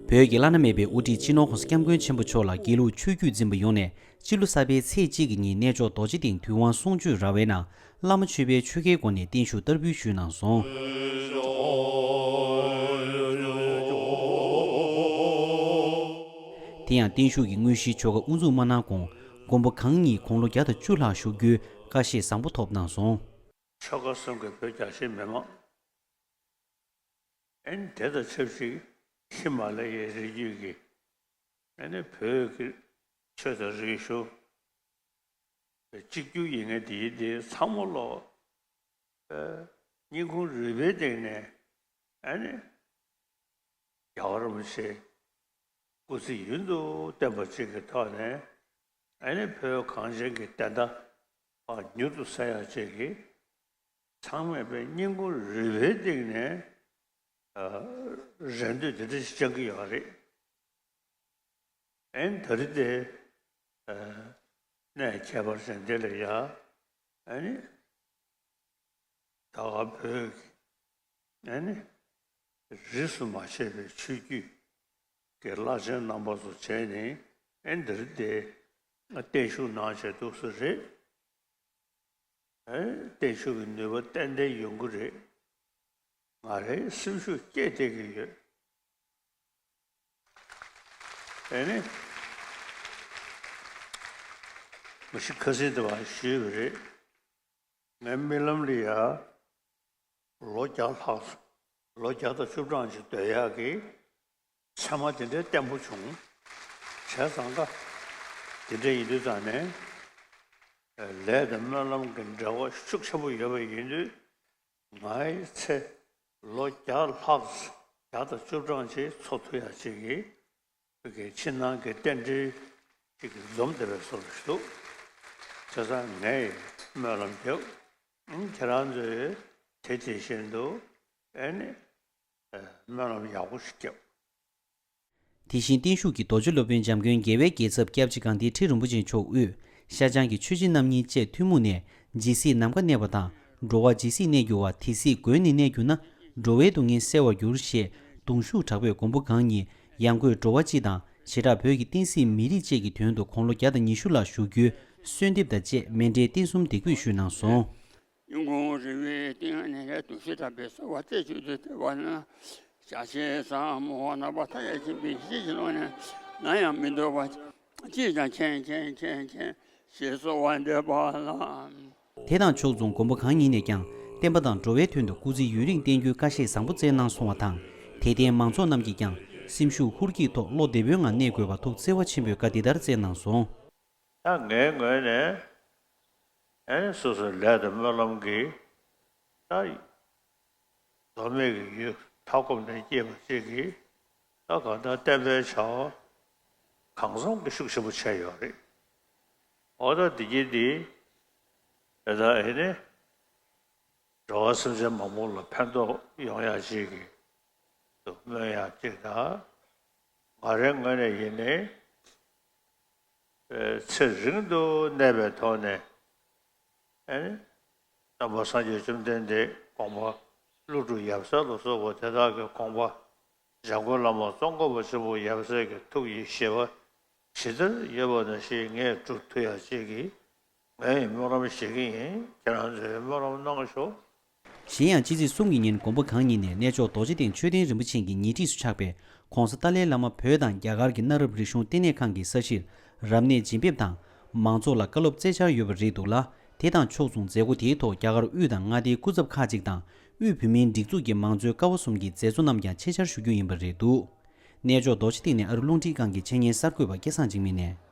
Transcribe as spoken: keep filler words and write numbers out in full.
བོད་ཀྱི་བླ་ན་མེད་པའི་དབུ་ཁྲིད་སྤྱི་ནོར་༸གོང་ས་༸སྐྱབས་མགོན་ཆེན་པོ་མཆོག་ལ་དགེ་ལུགས་ཆོས་བརྒྱུད་འཛིན་པ་ཡོངས་ནས་སྤྱི་ལོ་གསར་པའི་ཚེས་གཅིག་གི་ཉིན་གནས་མཆོག་རྡོ་རྗེ་གདན་དུས་དབང་གསུང་ཆོས་ར་བའི་ནང་བླ་མ་མཆོད་པའི་ཆོ་གའི་སྒོ་ནས་བརྟན་བཞུགས་བསྟར་འབུལ་ཞུས་གནང་སོང་། དེ་ཡང་བརྟན་བཞུགས་ཀྱི་དངོས་གཞིའི་ཆོ་ག་དབུ་འཛུགས་མ་གནང་གོང་མགོན་པོ་གང་ཉིད་དགུང་ལོ་བརྒྱ་དང་བཅུ་ལྷག་བཞུགས་རྒྱུའི་བཀའ་བཞེས་བཟང་པོ་ཐོབ་གནང་སོང་། ཆོལ་ཁ་གསུམ་གྱི་བོད་རྒྱ་ཆེའི་མི་མང་ཨན་དེ་དང་ཆབས་ཅིག་ཧི་མ་ལ་ཡའི་རི་རྒྱུད་ཀྱི་ཨ་ནི་བོད་ཀྱི་ཆོས་དང་རིག་གཞུང་གཅིག་གྱུར་ཡིན་མཁན་དེའི་དེ་ཚང་མ་ལོ་སྙིང་ཁུང་རུས་པའི་གཏིང་ནས་ཨ་ནི་རྒྱལ་བ་རིན་པོ་ཆེ་སྐུ་ཚེ་ཡུན་དུ་བརྟན་པ་ཅིག་གི་ཐོག་ནས་ཨ་ནི་བོད་གངས་ཅན་གྱི་བདེན་མཐའ་ཕར་མྱུར་དུ་གསལ་ཡག་ཅིག་གི་ཚང་མས་པའི་སྙིང་ཁུང་རུས་པའི་གཏིང་ནས་རེ་འདོད་དེ་འདྲ་ཞིག་བཅང་གི་ཡོད་རེད། ཨན་ད་རེས་དེ་གནས་ཁྱད་པར་ཅན་འདི་ལ་ཡ་ཨ་ནི་ད་ག་བོད་ཀྱི་ཨ་ནི་རིས་སུ་མ་ཆད་པའི་ཆོས་བརྒྱུད་ཀྱི་བླ་ཆེན་རྣམ་པ་ཚོ་བྱས་ནས་ཨན་ད་རེས་དེ་བརྟན་བཞུགས་གནང་བྱས་འདུག་ས་རེད། ཨེ་བརྟན་བཞུགས་ཀྱི་ནུས་པ་ཏན་ཏན་ཡོང་གི་རེད། ང་རའི་སེམས་ཤུགས་སྐྱེད་བསྡད་ཀྱི་ཡོད། ཨེ་ནི། མ་གཞི་ཁ་སང་དེ་བ་ཞུས་པ་རེད། ངའི་རྨི་ལམ་ལ་ཡ། ལོ་བརྒྱ་ལྷག་ལོ་བརྒྱ་དང་བཅུ་གྲངས་ཅིག་སྡོད་ཡག་གི་མཚན་མ་དེ་འདྲའི་བརྟན་པོ་བྱུང་། བྱས་ཙང་ཀ་དེ་འདྲ་ཡིན་དུས་ཙང་ནས་ལས་དང་སྨོན་ལམ་གྱི་འབྲེལ་བ་ཤུགས་ཆེན་པོ་ཡོད་པ་ཡིན་དུས་ངའི་ཚེ་ལོ་བརྒྱ་ལྷག་བརྒྱ་དང་བཅུ་གྲངས་ཅིག་འཚོ་ཐུབ་ཡག་ཅིག་གི་བོད་ཀྱི་ཕྱི་ནང་གི་རྟེན་འབྲེལ་ཅིག་འཛོམས་བསྡད་པའི་བཟོ་འདྲ་ཞིག་འདུག་བྱས་ཙང་ངས་སྨོན་ལམ་རྒྱབ། ཨང་ཁྱེད་རང་ཚོས་དེ་དེ་བཞིན་དུ་ཨེ་ནི་སྨོན་ལམ་ཡག་པོ་ཞིག་རྒྱབ། དེ་བཞིན་བརྟན་བཞུགས་ཀྱི་རྡོ་རྗེ་སློབ་དཔོན་འཇམ་མགོན་རྒྱལ་བའི་རྒྱལ་ཚབ་སྐྱབས་རྗེ་སྒང་སྟེང་ཁྲི་རིན་པོ་ཆེ་མཆོག་དབུས་ཤར་བྱང་གི་ཆོས་རྗེ་རྣམ་གཉིས་བཅས་ཐུན་མོང་ནས་ཇི་སྲིད་ནམ་མཁའ་གནས་པ་དང་འགྲོ་བ་ཇི་སྲིད་གནས་འགྱུར་བ་དེ་སྲིད་དགོན་ནས་གནས་གྱུར་ན་འགྲོ་བའི་སྡུག་བསྔལ་སེལ་བར་འགྱུར་ཞེས་གདུང་ཤུགས་དྲག་པོས་མགོན་པོ་གང་ཉིད་ཡང་སྒོས་འགྲོ་བ་སྤྱི་དང་བྱེ་བྲག་བོད་ཀྱི་བསྟན་སྲིད་མི་རིགས་བཅས་ཀྱི་དོན་དུ་དགུང་ལོ་བརྒྱ་དང་ཉི་ཤུ་ལ་བཞུགས་རྒྱུའི་གསོལ་འདེབས་དང་བཅས་མཎྜལ་རྟེན་གསུམ་འདེགས་འབུལ་ཞུས་གནང་སོང་། སྙིང་ཁུང་རུས་པའི་གཏིང་ནས་གདུང་ཤུགས་དྲག་པོས་གསོལ་བ་རྩེ་གཅིག་ཏུ་བཏབ་པ་ན། ཞལ་ཆེམས་ཟབ་མོ་རྣམ་པར་ཐར་ཡང་ཆེན་པོའི་ཤེས་བྱའི་ཀློང་ནས་ནམ་ཡང་མི་ལྡོག་པ། ཅིས་ཀྱང་མཁྱེན་མཁྱེན་མཁྱེན་མཁྱེན་ཞེས་གསོལ་བ་འདེབས་པ་ལ། དེ་དང་ཕྱོགས་མཚུངས་མགོན་པོ་གང་ཉིད་ནས་ཀྱང་བསྟན་པ་དང་འགྲོ་བའི་དོན་དུ་སྐུ་ཚེ་ཡུན་རིང་བརྟན་རྒྱུའི་བཀའ་བཞེས་བཟང་པོ་སྩལ་གནང་སོང་བ་དང་། དད་ལྡན་མང་ཚོགས་རྣམས་ཀྱིས་ཀྱང་སེམས་ཤུགས་ཧུར་གྱིས་ཐོག་བློ་བདེ་པོའི་ངང་གནས་དགོས་པ་ཐུགས་བརྩེ་བ་ཆེན་པོས་བཀའ་འདི་ལྟར་སྩལ་གནང་སོང་། ད་ངའི་ངོས་ནས་ཨེ་སོ་སོའི་ལས་དང་སྨོན་ལམ་གྱིས་ད་མདོ་སྨད་ཀྱི་ཡུལ་མཐའ་འཁོབ་ནས་སྐྱེས་པ་ཅིག་གིས་ད་གང་ལྟར་བསྟན་པའི་བྱ་བ་གང་འཚམ་གྱི་ཤུགས་ཆེན་པོ་བྱས་ཡོད་རེད། འོ་ད་འདི་གྱིས་འདི་ཨེ་ད་ཨེ་ནི་འགྲོ་བ་སེམས་ཅན་མང་པོ་ལ་ཕན་ཐོགས་ཡོང་ཡག་ཅིག་གི་འདུག་སྨོན་ཡག་ཅིག་དང་། ང་རའི་ངོས་ནས་ཡིན་ནའི་ཚེ་རིང་དུ་གནས་པའི་ཐོག་ནས་ཨེ་ནི་སྟོན་པ་སངས་རྒྱས་བཅོམ་ལྡན་འདས་དགོངས་པ་ཀླུ་སྒྲུབ་ཡབ་སྲས་ལ་སོགས་པ་དེ་དག་གི་དགོངས་པ་འཇམ་མགོན་བླ་མ་ཙོང་ཁ་པ་ཆེན་པོ་ཡབ་སྲས་ཀྱི་ཐུགས་ཀྱི་བཞེད་པ་ཇི་ལྟར་ཡོད་པ་ནང་བཞིན་ངས་སྒྲུབ་ཐུབ་ཡག་ཅིག་གི་ངས་སྨོན་ལམ་བཞེས་ཀྱི་ཡིན། ཁྱེད་རང་ཚོས་སྨོན་ལམ་གནང་ཤོག། གཞན་ཡང་ཕྱི་ཚེས་གསུམ་གྱི་ཉིན་མགོན་པོ་གང་ཉིད་ནས་གནས་མཆོག་རྡོ་རྗེ་གདན་མཆོད་རྟེན་རིན་པོ་ཆེ་གི་ཉེ་འཁྲིས་སུ་ཆགས་པའི་༸གོང་ས་ཏཱ་ལའི་བླ་མ་བོད་དང་རྒྱ་གར་གྱི་གནའ་རབས་རིག་གཞུང་ལྟེ་གནས་ཁང་གི་ས་གཞིར་རབ་གནས་བྱིན་འབེབས་དང་མང་ཚོགས་ལ་བཀའ་སློབ་སྩལ་འཆར་ཡོད་པ་རེད་འདུག་ལ། དེ་དང་ཕྱོགས་མཚུངས་མཛད་སྒོ་དེའི་ཐོག་རྒྱ་གར་དབུས་དང་མངའ་སྡེའི་སྐུ་ཚབ་ཁག་ཅིག་དང་དབུས་བོད་མིའི་སྒྲིག་འཛུགས་ཀྱི་མང་གཙོའི་ཀ་བ་གསུམ་གྱི་མཛད་གཙོ་རྣམས་ཀྱང་ཆེད་བཅར་ཞུ་རྒྱུ་ཡིན་པ་རེད་འདུག། གནས་མཆོག་རྡོ་རྗེ་གདན་ནས་ཨ་རི་རླུང་འཕྲིན་ཁང་གི་འཆད་ཉན་གསར་འགོད་པ་སྐལ་བཟང་འཇིགས་མེད་ནས།